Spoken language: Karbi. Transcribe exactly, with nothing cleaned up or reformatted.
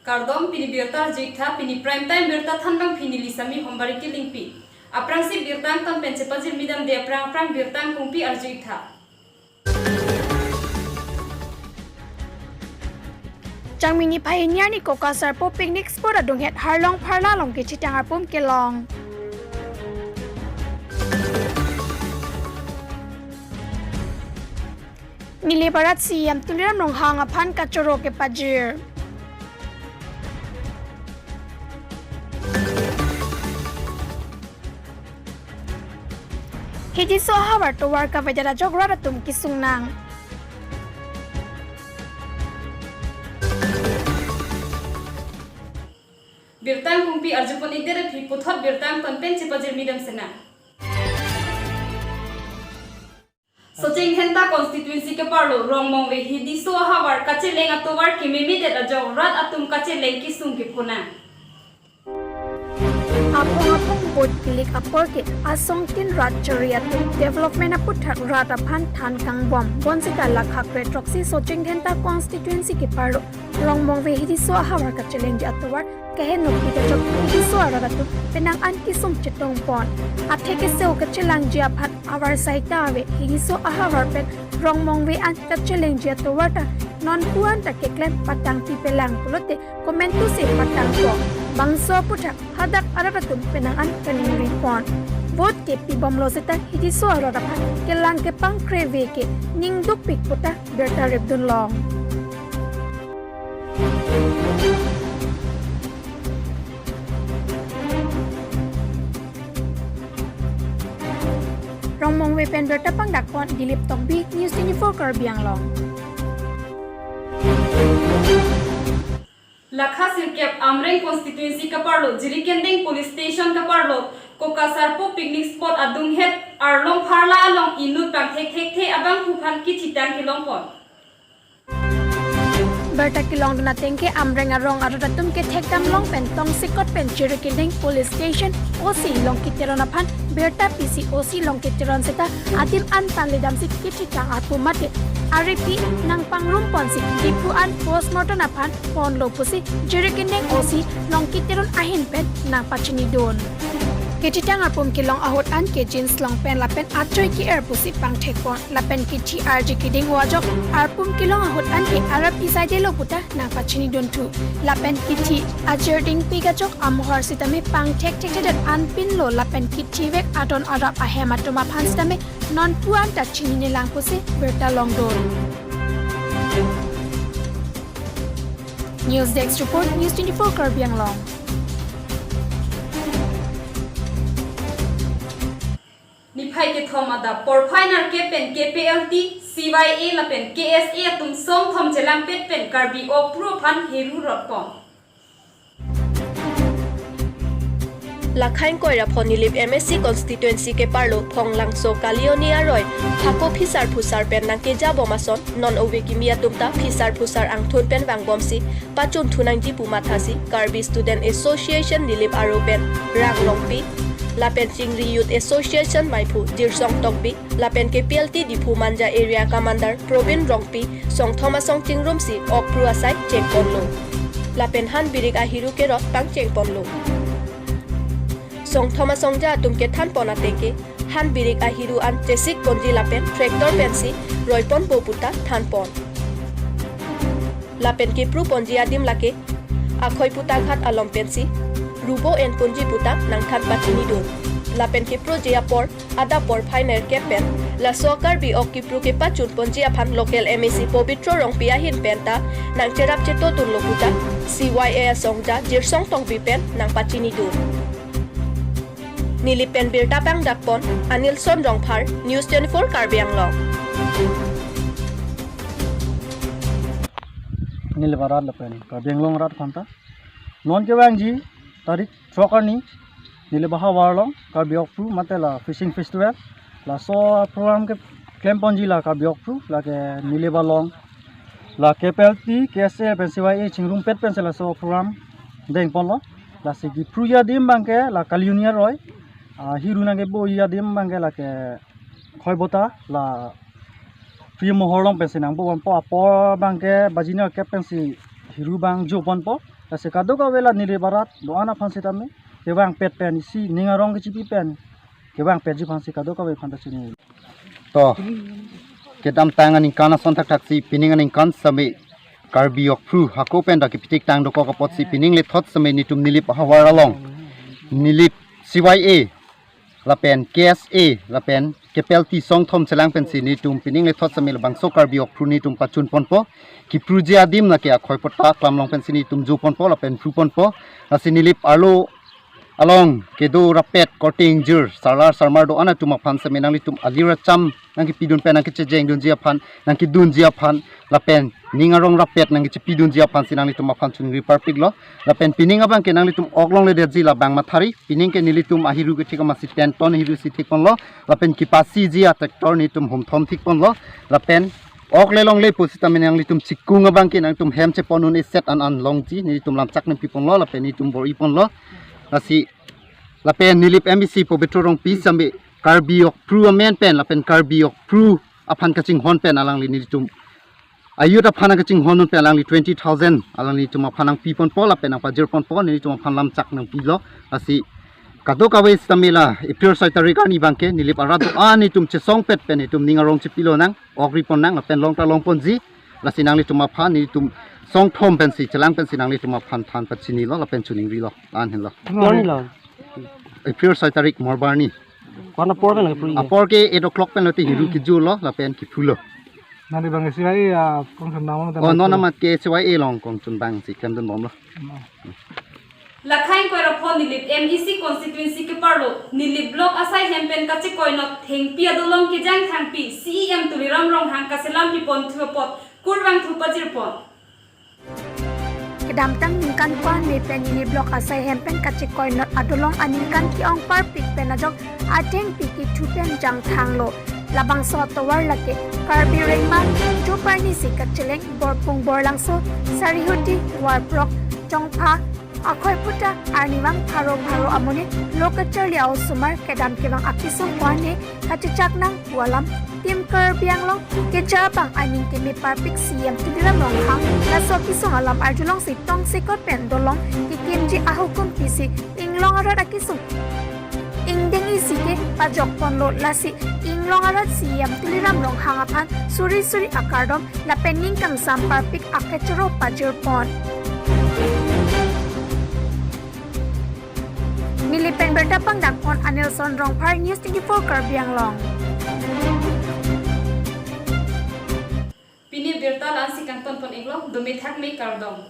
Kardom, pini birta arju-iktha. Pini prime time birta thanbang pini Lisami Hombari Kilingpi. Aphrangsi birta angton pen chepajirmi damde aphrang aphrang birta angkungpi arju-iktha. Changmi niphai hini arni Kokasarpo picnic spot adunghet Harlong Pharla along kechitang arpum kelong. Nilip arat C E M Tuliram Ronghang aphan kachoro kepajir. Hidiso ahavar tovar kavedet ajok rat atum kesung nang. Birta angkungpi arjupon-ikdet aphi puthot birta angton pen chepajirmi damsinang. Socheng Dhenta constituency keparlo Rongmongve Hidiso ahavar kacheleng atovar kememedet ajok rat atum kacheleng kesung kephonang. Apong apong vote kilik apor ke asongtin rat chari atum development aputhak rat aphan than kangbom. Bonsita lakha kre throksi Socheng Dhenta constituency keparlo Rongmongve Hidiso ahavar kachelengji atovar kehenopi kachok Hidiso arat atum penang an kesung chetongpon. Athe kesung kachelangji aphan avar saita ave. Hidiso ahavar pen Rongmongve an kachelengji atovar ta nonpu an ta keklem patangpi pelang pulote komantu si patangpo. Bangso aputhak hadak arat atum penang an kaningripon. Vote kepibomlo seta Hidiso arat aphan kelang kepangkreve ke ningdukpik puta birta ripdunlong. Rongmongve pen birta pangdakpon Dilip Tokbi, News twenty-four Karbi Anglong. Lakha sirkep Amreng constituency keparlo Jirikinding police station keparlo Kokasarpo picnic spot adunghet Harlong Pharla along inut pangthekthekthe abangphu aphan kechitang kelongpon. Birta kelongdun ateng ke Amreng arong arat atum kethekdamlong pen tongsekot pen Jirikinding police station O C Longki Teron aphan birta pisi O C Longki Teron seta adim an panledamsi kechitang arpum mate aripi nangpangrumpon si Diphu an postmortem aphan ponlo pusi Jirikinding O C Longki Teron ahin pen nangpachinidun. Kechitang arpum kelong ahut an ke jeans long pant lapen achoi ke-er pusi pangthekpon. Lapen kithi arji keding ajok arpum kelong ahut an ke arap isaidelo puta nangpachinidunthu. Lapen kithi ajir dingpik ajok amohor sitame pangthekthekthedet anpinlo lapen kithivek adon arap ahem atum aphan sitame nonpu an ta chininelang pusi birta longdun. News Desk Report, News twenty-four Karbi Anglong. Niphai kethom adap porphai nerkep pen K P L T, C Y A lapen K S A atum songthom chelangpet pen Karbi Okpru aphan heru rotpon. Lakhain koira pho Nilip M A C constituency keparlo Phonglangso Kalioni aroi hako phisar phusar pen nangkejabom ason non ove kimi atum ta phisar phusar angthun pen vangbomsi pachunthunangji pu mathasi Karbi Student Association Nilip aro pen Rang Rongpi lapen Chingri Youth Association maiphu Jirsong Tokbi lapen K P L T Diphu Manja Area Commander Probin Rongpi songthom asong chingrumsi Okpru asai chengponlo. Lapen han birik ahiru kerot pangchengponlo. Songthom asongja atum kethanpon ateng ke han birik ahiru an chesikponji lapen tractor pensi roiponpo puta thanpon. Lapen kepruponji adim lake Akhoi Putaghat along pensi rubo enponji puta nangthan pachinidun. Lapen keproji apor adap porphai nerkep pen laso Karbi ok kepru kepachunponji aphan local M A C Pobitro Rongpi ahin pen ta nangcherap chetodunlo puta C Y A asongja Jirsong Tokbi pen nangpachinidun. Nilip pen birta pangdakpon Anilson Rongphar, News twenty-four Karbi Anglong. Nilip arat lapen Karbi Anglong arat aphanta non kevangji tarik throk arni Nilip ahavar along Karbi Okpru mate la Fishing Festival. Laso program ke klemponji la Karbi Okpru lake Nilip along la K P L T, K S A pen C Y A chingrumpet pensi laso program dengponlo. Lasi kepruji adim abangke la Kalioni aroi, ah, hiru nangkeboji adim abangke lake Khoibota la Free Mohor along pensi nangbobompo, apor abangke baji nerkep pensi hiru abang joponpo. Lasi kadokave la Nilip arat do-an aphan sitame kevangpet pen isi ning arong kechipi pen kevangpetji aphansi kadokave aphan ta chini. To, kedamtang aningkan ason thakthaksi pining aningkan sitame Karbi Okphru hako pen ta kepitik tang dokok apotsi pining lethot sitame netum Nilip ahavar along, Nilip C Y A lapen K S A lapen kepelti songthom chelang pensi netum pining lethot sitame labangso Karbi Okphru netum pachun ponpo. Kiphruji adim lake akhoi pota klam long pensi netum jo ponpo lapen phru ponpo. Lasi Nilip arlo along kedo rapet korte ingjir sarlar sarmar do-an atum aphan sitame nanglitum alir acham nangkepidun pen nangkechejengdunji aphan, nangkedunji aphan lapen ning arong rapet nangkechepidunji aphansi nanglitum aphan chunri parpiklo. Lapen pining abangke nanglitum ok longledetji labang mathari, pining ke nelitum ahiru kethik amatsi ten ton ahiru si thik ponlo. Lapen kepasiji a-tractor netum humthom thik ponlo. Lapen ok le longle pusitame nanglitum chikung abangke nangtum hem chepon un-e set an an longji netum lamchak nangpi ponlo lapen netum bor-i ponlo. Lasi lapen Nilip M A C Pobitro Rongpi sitame Karbi Okphru amen pen lapen Karbi Okphru aphan kachinghon pen alangli netum a-youth aphan kachinghon pen alangli twenty thousand alangli netum aphan nangpi ponpo lapen nangpajir ponpo, netum aphan lamchak nangpilo. Lasi kadokave sitame la April soi tarik arni abangke Nilip arat do-an netum chesongpet pen netum ning arong chepilonang, ok ri ponnang lapen long ta long ponji. Lasi nanglitum aphan netum songthom pensi chelang pensi nanglitum aphan than pachinilo lapen chuningrilo. La-an henlo. Morning lo. April soi tarik Morbar arni. Kona apor pen lo kepri. Apor ke eight o'clock pen lote hiru kejurlo lapen kephulo. Nani bang C Y A, ah, kongchun bang mo. Oh, non amat ke C Y A along kongchun bangsi klemdun bomlo. Lakhai ingkoi ra pho Nilip M A C constituency keparlo Nilip block asai hem pen kachekoi not thengpi adolong kejang thangpi C E M Tuliram Ronghang kaselam pipon thu apot kurvangthu pajir pon. Kedamtang ningkan ko-an me pen Nilip block asai hem pen kachekoi not adolong aningkan ke-ong parpik pen ajok athengpi kethu pen jangthanglo. Labangso atovar lake Karbi Rengma, Tuparni si kacheleng, Borpung Borlangso, Sarihuti, Warprok, Chongpha, akhoi pota arnivang pharo pharo amonit lo kacharli a-osomar kedam kevang akesung ko-an ne kachechak nang pu alam Team Karbi Anglong keja abang aning keme parpik C E M Tuliram Ronghang laso akesung alam arjulongsi tongsekot pen dolong kekimji ahukum pisi inglong arat akesung ingdeng isi ke pajok ponlo. Lasi inglong arat C E M Tuliram Ronghang aphan suri suri akardom lapen ning kangsam parpik akechoro pajir pon. Nilip pen birta pangdak pon Anilson Rongphar, News twenty-four Karbi Anglong. Pini birta la-ansi kangton pon iklo, dome thakme, kardom.